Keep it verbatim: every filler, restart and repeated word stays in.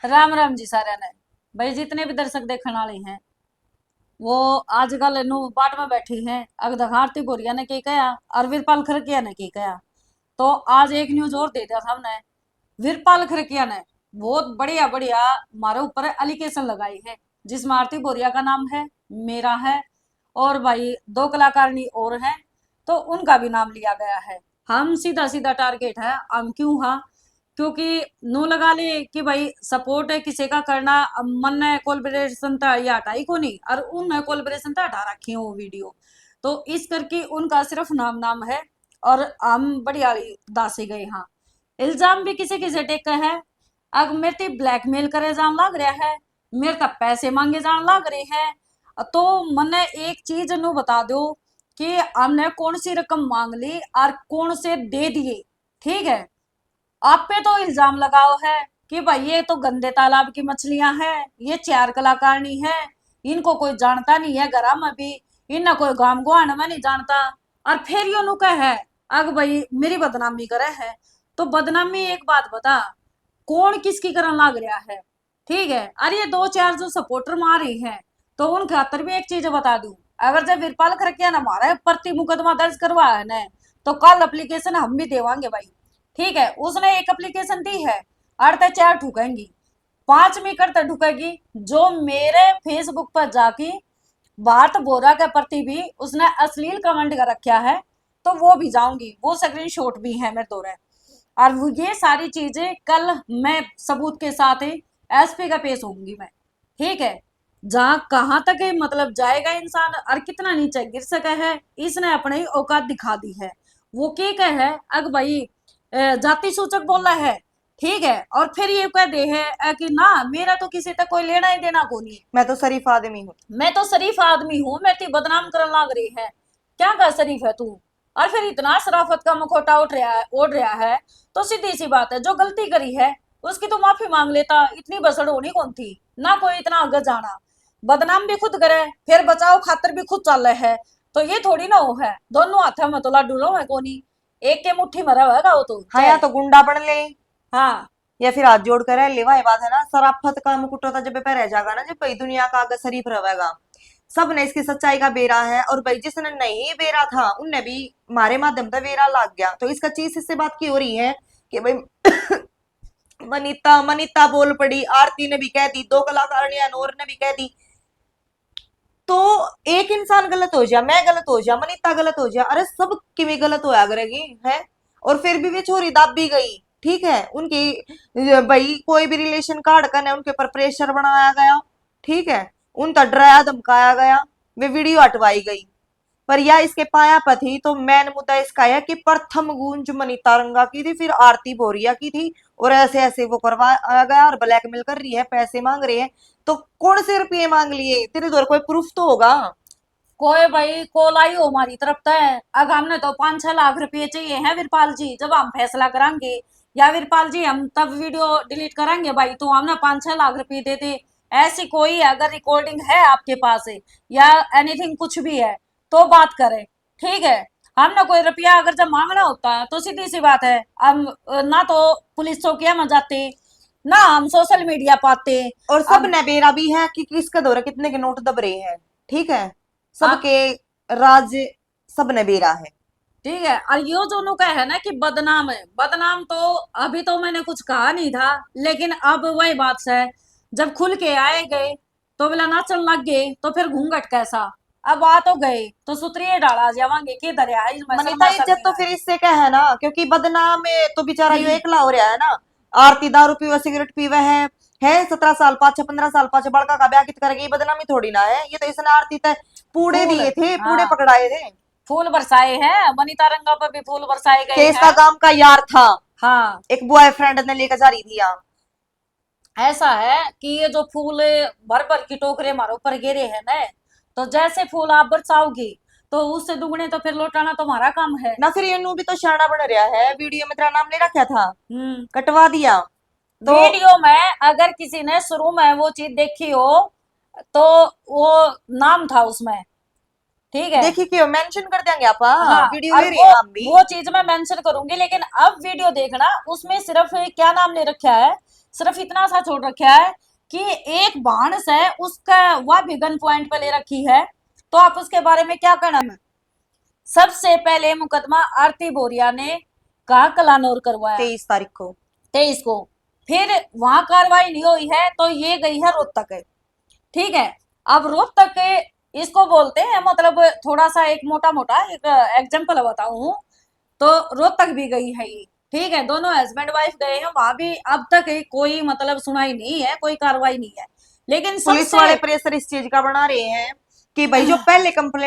राम राम जी सारे ने। भाई, जितने भी दर्शक देखने वाले हैं, वो आजकल नु बाट में बैठी हैं, अग दखारती बोरिया ने के कहा और वीरपाल खरकिया ने के कहा। तो आज एक न्यूज और दे दिया सामने। वीरपाल खरकिया ने बहुत बढ़िया बढ़िया हमारे ऊपर एलिगेशन लगाई है, जिसमें आरती बोरिया का नाम है, मेरा है, और भाई दो कलाकारनी और हैं, तो उनका भी नाम लिया गया है। हम सीधा सीधा टारगेट है, हम क्यों हाँ, क्योंकि नू लगा ले कि भाई सपोर्ट है किसी का करना, अब मन ने कोलबरेशन तो ये हटाई को नहीं और उन कोलबरेशन तो हटा रखी है वो वीडियो, तो इस करके उनका सिर्फ नाम नाम है और हम बढ़िया दासे गए हाँ। इल्जाम भी किसी किसी टेक है, अग मेरे ते ब्लैकमेल करे जान लाग रहा है, मेरे तक पैसे मांगे जान लाग रहे हैं। तो मने एक चीज नू बता दो कि हमने कौन सी रकम मांग ली और कौन से दे दिए। ठीक है, आप पे तो इल्जाम लगाओ है कि भाई ये तो गंदे तालाब की मछलियां हैं, ये चार कलाकारनी है, इनको कोई जानता नहीं है घरा में भी, इन्हें कोई गाम गुआन में नहीं जानता। और फिर यो नु कह है, अग भाई मेरी बदनामी करे है। तो बदनामी एक बात बता, कौन किसकी करन लाग रहा है? ठीक है, अरे ये दो चार जो सपोर्टर मार रही हैं, तो उन खातर भी एक चीज बता दूं, अगर जब वीरपाल खरकिया ने हमारे प्रति मुकदमा दर्ज करवा है ना, तो कल एप्लीकेशन हम भी देवांगे भाई। ठीक है, उसने एक एप्लीकेशन दी है, अड़ते चार ठुकेंगी, पांचवी करते ठुकेगी जो मेरे फेसबुक पर जाके भारत बोरा के प्रति भी उसने अश्लील कमेंट कर रखा है, तो वो भी जाऊंगी, वो स्क्रीनशॉट भी है मेरे दौरे। और वो ये सारी चीजें कल मैं सबूत के साथ एसपी का पेश होंगी मैं। ठीक है, जहाँ कहाँ तक ये मतलब जाएगा इंसान और कितना नीचे गिर सका है, इसने अपनी औकात दिखा दी है। वो के कह है, अग भाई, अ, जाति सूचक बोला है, ठीक है, और फिर ये कह दे है अ, कि ना, मेरा तो किसी तक कोई लेना ही देना को नहीं। मैं तो शरीफ आदमी हूँ। मैं तो शरीफ आदमी हूँ, मैं ती बदनाम करन लाग रही है। क्या का शरीफ है तू? और फिर इतना शराफत का मुखौटा उठ रहा है, ओढ़ रहा है, तो सीधी सी बात है, जो गलती करी है उसकी तो माफी मांग लेता, इतनी बसड़ होनी कौन थी ना, कोई इतना आगे जाना। बदनाम भी खुद करे, फिर बचाव खातर भी खुद चाले है, तो ये थोड़ी ना हो है दोनों हाथा में तो लाडू रो है कोनी, एक के मुट्ठी में रहेगा वो तो। हाँ, या तो गुंडा बन ले, हाँ, या फिर हाथ जोड़ कर ले। वही बात है ना, शराफत का मुकुट तो जब पे रह जाएगा ना, जब भाई दुनिया का आगे शरीफ रहेगा। सब ने इसकी सच्चाई का बेरा है, और भाई जिसने नहीं बेरा था उनने भी हमारे माध्यम से बेरा लग गया। तो इसका चीज इससे बात की हो रही है कि भाई मनीता, मनीता बोल पड़ी, आरती ने भी कह दी, दो कलाकारियां और ने भी कह दी। तो एक इंसान गलत हो जा, मैं गलत हो जा, मनीता गलत हो जा, अरे सब किमें गलत होया करेगी है। और फिर भी वे छोरी दाबी गई, ठीक है, उनकी, अ, भाई कोई भी रिलेशन कार्ड करने उनके ऊपर प्रेशर बनाया गया, ठीक है, उन तक डराया धमकाया गया, वे वीडियो हटवाई गई। पर या इसके पाया पथी तो मेन मुद्दा इसका है कि प्रथम गूंज मनीता रंगा की थी, फिर आरती बोरिया की थी, और ऐसे ऐसे वो करवाया गया और ब्लैकमेल कर रही है, पैसे मांग रहे हैं। तो कौन से रुपये मांग लिए? तेरे दौर कोई प्रूफ तो होगा। कोई भाई कॉल आई हो हमारी तरफ तै, अगर हमने तो पाँच छह लाख रुपये चाहिए हैं वीरपाल जी, जब हम फैसला करांगे, या वीरपाल जी हम तब वीडियो डिलीट करांगे भाई, तो हमने पाँच छह लाख रुपये दे दे। ऐसी कोई अगर रिकॉर्डिंग है आपके पास या एनीथिंग कुछ भी है तो बात करें, ठीक है। हमने कोई रुपया अगर जब मांगना होता तो सीधी सी बात है, हम अ, ना तो पुलिस चौकिया में जाते, ना हम सोशल मीडिया पाते। और सब अब ने बेरा भी है कि किसके दौरे कितने के नोट दब रहे हैं, ठीक है, हाँ। सबके राज सब ने बेरा है। ठीक है, और यो जो नु कहे है ना कि बदनाम है, बदनाम तो अभी तो मैंने कुछ कहा नहीं था, लेकिन अब वही बात है, जब खुल के आए गए तो बोला नाचन लग गए, तो फिर घूंघट कैसा? अब आ तो गए तो सुतरिये डाला जावांगे, के धरया है इसमें मनीता? शर्मा इज्जत तो शर्मा फिर इससे क्या है ना, क्योंकि बदनाम है तो बेचारा यो हम्म। एकला हो रहा है ना। आरती दारू पीवे, सिगरेट पीवे है, है सत्रह साल पाछे, पन्द्रह साल पाछे बड़का का ब्याह कित कर गई, बदनामी थोड़ी ना है। ये तो इसने आरती ते पूड़े फूल, दिए थे, पूड़े हाँ। पकड़ाए थे। फूल बरसाए हैं, मनीता रंगा पर भी फूल बरसाए गए कि इसका हैं। गांव का यार था, हाँ। एक बॉयफ्रेंड ने लेकर जा रही थी यहाँ। ऐसा है कि ये जो फूल भर भर की टोकरे हमारे ऊपर गिरे हैं ना, तो जैसे फूल आप बरसाओगी तो उससे दुगने तो फिर लौटाना तुम्हारा काम है ना। फिर ये नू भी तो शाना बन रहा है, वीडियो में तेरा नाम नहीं रखा था, हम्म। कटवा दिया। तो वीडियो में अगर किसी ने शुरू में वो चीज देखी हो तो वो नाम था उसमें, ठीक है। देखी क्यों मेंशन कर देंगे आप, हाँ, वीडियो और ले रहे वो, हैं हम भी। वो चीज मैं मेंशन करूंगी, लेकिन अब वीडियो देखना, उसमें सिर्फ क्या नाम ले रखा है, सिर्फ इतना सा छोड़ रखा है कि एक भाण से उसका वह भी गन पॉइंट पे ले रखी है, तो आप उसके बारे में क्या कहना है? सबसे पहले मुकदमा आरती बोरिया ने कहा कलानौर करवाया, तेईस तारीख को। तेईस को, फिर वहां कार्रवाई नहीं हुई है तो ये गई है रोहतक। ठीक है, अब रोहतक इसको बोलते हैं, मतलब थोड़ा सा एक मोटा मोटा एक एग्जांपल बताऊं तो रोहतक भी गई है ये। ठीक है, दोनों हस्बैंड वाइफ गए हैं, वहां भी अब तक एक कोई मतलब सुनाई नहीं है, कोई कार्रवाई नहीं है। लेकिन पुलिस सबसे वाले प्रेशर इस चीज का बना रहे हैं कि भाई जो पहले कंप्लेंट